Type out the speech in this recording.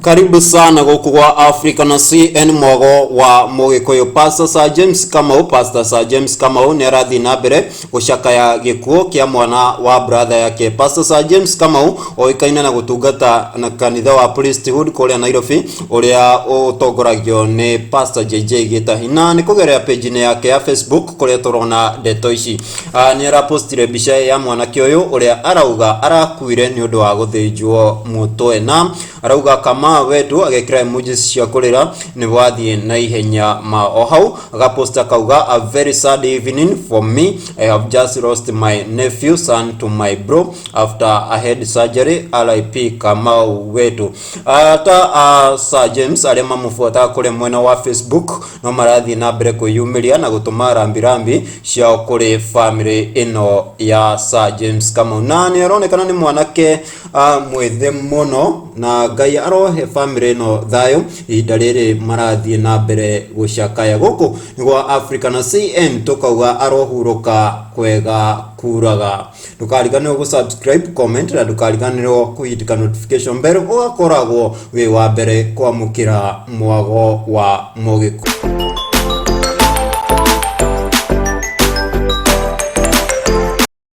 Karibu sana gũkũ gwa Africa na CN mwago wa Mũgĩkũyũ. Pastor Sir James Kamau, Pastor Sir James Kamau nĩ arathiĩ na mbere gũcakaya gĩkuũ kĩa mwana wa brother yake. Pastor Sir James Kamau oĩkaine na gũtungata na kanitha wa Priesthood kũrĩa Nairobi ũrĩa ũtongoragio nĩ Pastor JJ Gĩtahi, na nĩ kũgerera page-inĩ yake ya Facebook kũrĩa tũrona ndeto ici. Nĩ arapostire mbica ya mwanake ũyũ ũrĩa arauga arakuire nĩ ũndũ wa gũthĩnjwo mũtwe, na arauga kama wetu agekĩra emojis cia kũrĩra nĩ wathiĩ na ihenya ma. O hau agapost akauga, "A very sad evening for me. I have just lost my nephew, son to my bro, after a head surgery. RIP Kamau wetu." Ta Sir James arĩa mamũbuataga kũrĩa mwena wa Facebook no marathiĩ na mbere kwĩyumĩria na gũtũma rambirambi ciao kũrĩ family ĩno ya Sir James Kamau, na nĩ aronekana nĩ mwanake mwĩthĩ mũno, na Ngai arohe family ĩno thayũ ihinda rĩrĩ marathiĩ na mbere gũcakaya. Gũkũ nĩ gwa Africa na CN, tũkauga arohurũka kwega kuraga. Ndũkariganĩrwo gũ subscribe, comment, na ndũkariganĩrwo kũhit notification bell, ũgakoragwo wĩ wa mbere kwamũkĩra mwago wa Mũgĩkũyũ.